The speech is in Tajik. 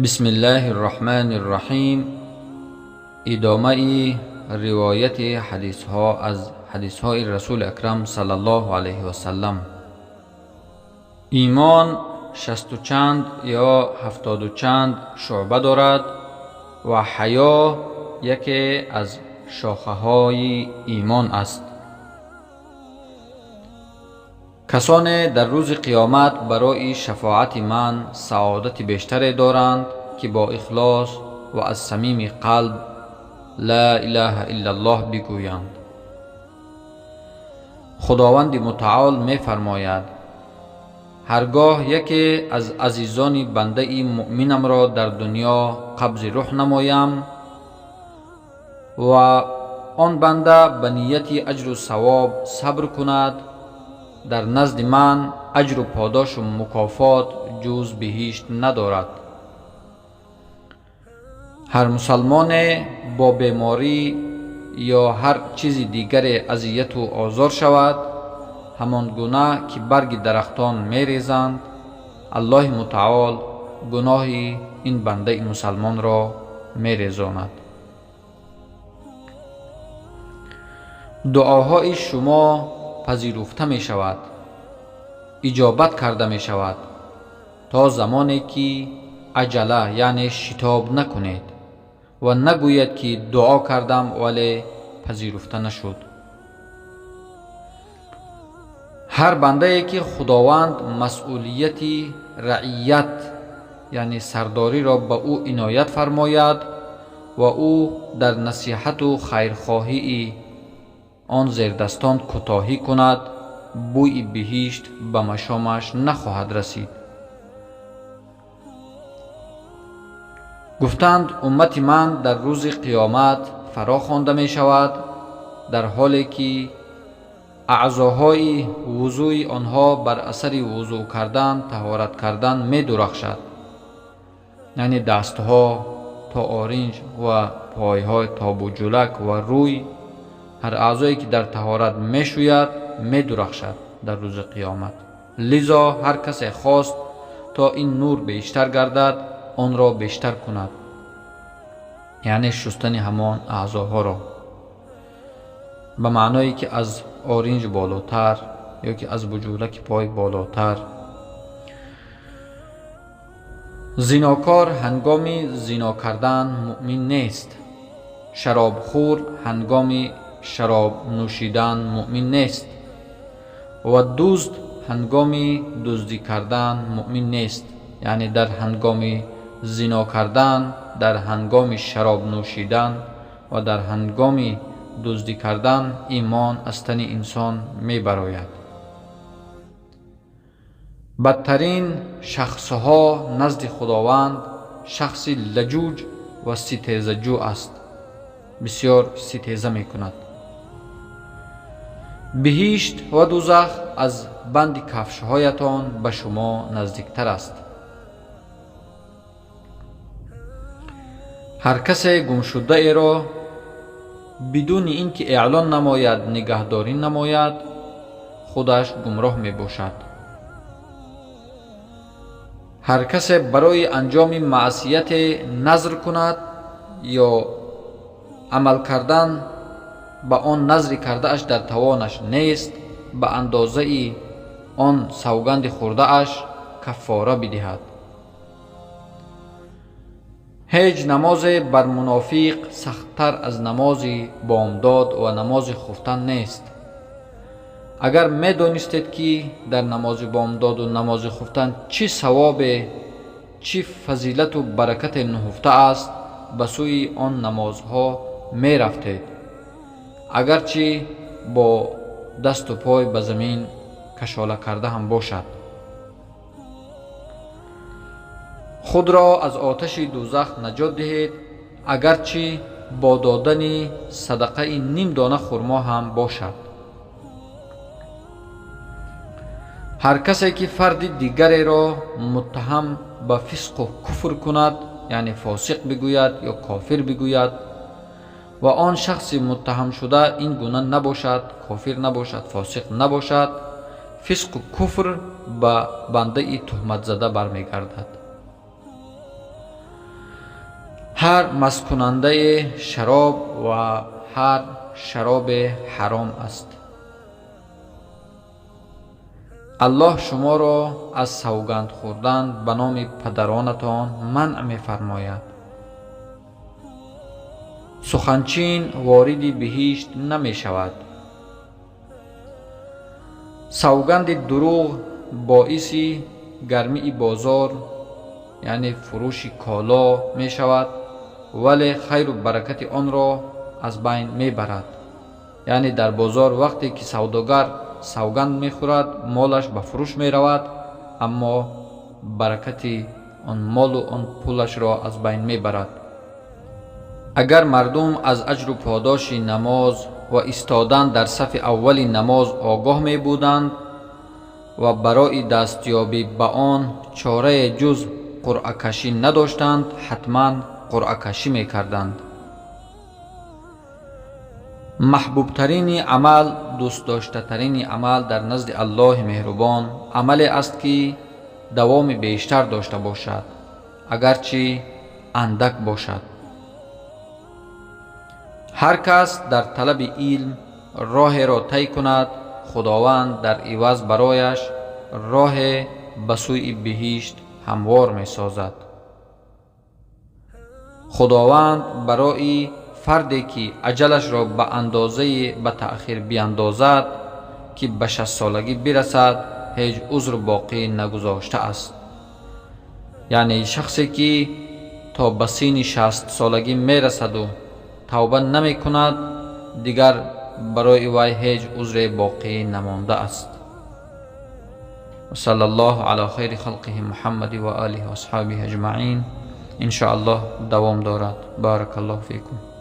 Бисмиллаҳи рраҳмани рраҳим. Идомаи ривояти ҳадисҳо аз ҳадисҳои Расули Акрам саллаллоҳу алайҳи васаллам. Имон шасту чанд ё ҳафтоду чанд шӯъба дорад ва ҳаё яке аз шохаҳои имон аст. Касоне дар рӯзи қиёмат барои шафоати ман саодати бештаре доранд, ки бо ихлос ва аз самими қалб ла илаҳа иллаллоҳ бигӯянд. Худованди мутаол мефармояд: ҳаргоҳ яке аз азизони бандаи муъминамро дар дунё қабзи рӯҳ намоям ва он банда ба нияти аҷру савоб сабр кунад, дар назди ман аҷру подошу мукофот ҷуз биҳишт надорад. Ҳар мусалмоне бо беморӣ ё ҳар чизи дигаре азияту озор шавад, ҳамон гуна ки барги дарахтон мерезанд, Аллоҳи мутаол гуноҳи ин бандаи мусалмонро мерезонад. Дуоҳои шумо пазируфта мешавад, иҷобат карда мешавад, то замоне ки аҷала, яъне шитоб накунед ва нагӯед, ки дуо кардам, вале пазируфта нашуд. Ҳар бандае ки Худованд масъулияти раият, яъне сардориро ба ӯ иноят фармояд ва ӯ дар насиҳату хайрхоҳии он зердастон кӯтоҳӣ кунад, бӯи биҳишт ба машомаш нахоҳад расид. Гуфтанд: уммати ман дар рӯзи қиёмат фаро хонда мешавад, дар ҳоле ки аъзоҳои вузӯи онҳо бар асари вузӯ кардан, таҳорат кардан медурахшад, яъне дастҳо то оринҷ ва пойҳо то буҷулак ва рӯй. Ҳар аъзое ки дар таҳорат мешӯяд, медурахшад дар рӯзи қиёмат. Лизо ҳар касе хост то ин нур бештар гардад, онро бештар кунад, яъне шустани ҳамон аъзоҳоро, ба маъное ки аз оринҷ болотар ё ки аз буҷулаки пой болотар. Зинокор ҳангоми зино кардан муъмин нест, шаробхӯр ҳангоми шароб нӯшидан муъмин нест ва дузд ҳангоми дуздӣ кардан муъмин нест. Яъне дар ҳангоми зино кардан, дар ҳангоми шароб нӯшидан ва дар ҳангоми дуздӣ кардан имон аз тани инсон мебарояд. Бадтарин шахсҳо назди Худованд шахси лаҷуҷ ва ситезаҷӯ аст, бисёр ситеза мекунад. Биҳишт ва дузах аз банди кафшҳоятон ба шумо наздиктар аст. Ҳар касе гумшудаеро бидуни ин ки эълон намояд, нигаҳдорӣ намояд, худаш гумроҳ мебошад. Ҳар касе барои анҷоми маъсияте назр кунад ё амал кардан ба он назри кардааш дар тавонаш нест, ба андозаи он савганди хӯрдааш каффора бидиҳад. Ҳеҷ намозе бар мунофиқ сахттар аз намози бомдод ва намози хуфтан нест. Агар медонистед, ки дар намози бомдоду намози хуфтан чӣ савобе, чӣ фазилату баракате нуҳуфта аст, ба сӯи он намозҳо мерафтед, агарчи бо дасту пой ба замин кашола карда ҳам бошад. Худро аз оташи дузах наҷот диҳед, агарчи бо додани садақаи ним дона хурмо ҳам бошад. Ҳар касе ки фарди дигареро муттаҳам ба фисқу куфр кунад, яъне фосиқ бигӯяд ё кофир бигӯяд, ва он шахси муттаҳамшуда ин гуна набошад, кофир набошад, фосиқ набошад, фисқу куфр ба бандаи туҳматзада бармегардад. Ҳар масткунандае шароб ва ҳар шаробе ҳаром аст. Аллоҳ шуморо аз савганд хӯрдан ба номи падаронатон манъ мефармояд. Суханчин вориди биҳишт намешавад. Савганди дурӯғ боиси гармии бозор, яъне фурӯши коло мешавад, вале хайру баракати онро аз байн мебарад. Яъне дар бозор вақте ки савдогар савганд мехӯрад, молаш ба фурӯш меравад, аммо баракати он молу он пулашро аз байн мебарад. Агар мардум аз аҷру подоши намоз ва истодан дар сафи аввали намоз огоҳ мебуданд ва барои дастёбӣ ба он чорае ҷуз қуръакашӣ надоштанд, ҳатман қуръакашӣ мекарданд. Маҳбубтарини амал, дӯстдоштатарини амал дар назди Аллоҳи меҳрубон амале аст, ки давоми бештар дошта бошад, агарчи андак бошад. Ҳар кас дар талаби илм роҳеро тай кунад, Худованд дар иваз барояш роҳе ба сӯи биҳишт ҳамвор месозад. Худованд барои фарде ки аҷалашро ба андозае ба таъхир биандозад, ки ба шастсолагӣ бирасад, ҳеҷ узр боқӣ нагузоштааст. Яъне шахсе ки то ба синни шастсолагӣ мерасаду тавба намекунад, дигар барои вай ҳеҷ узре боқӣ намондааст. وصلى الله على خير خلقه محمد وآله وأصحابه أجمعين. إن شاء الله давом дорад. بارك الله فيكم.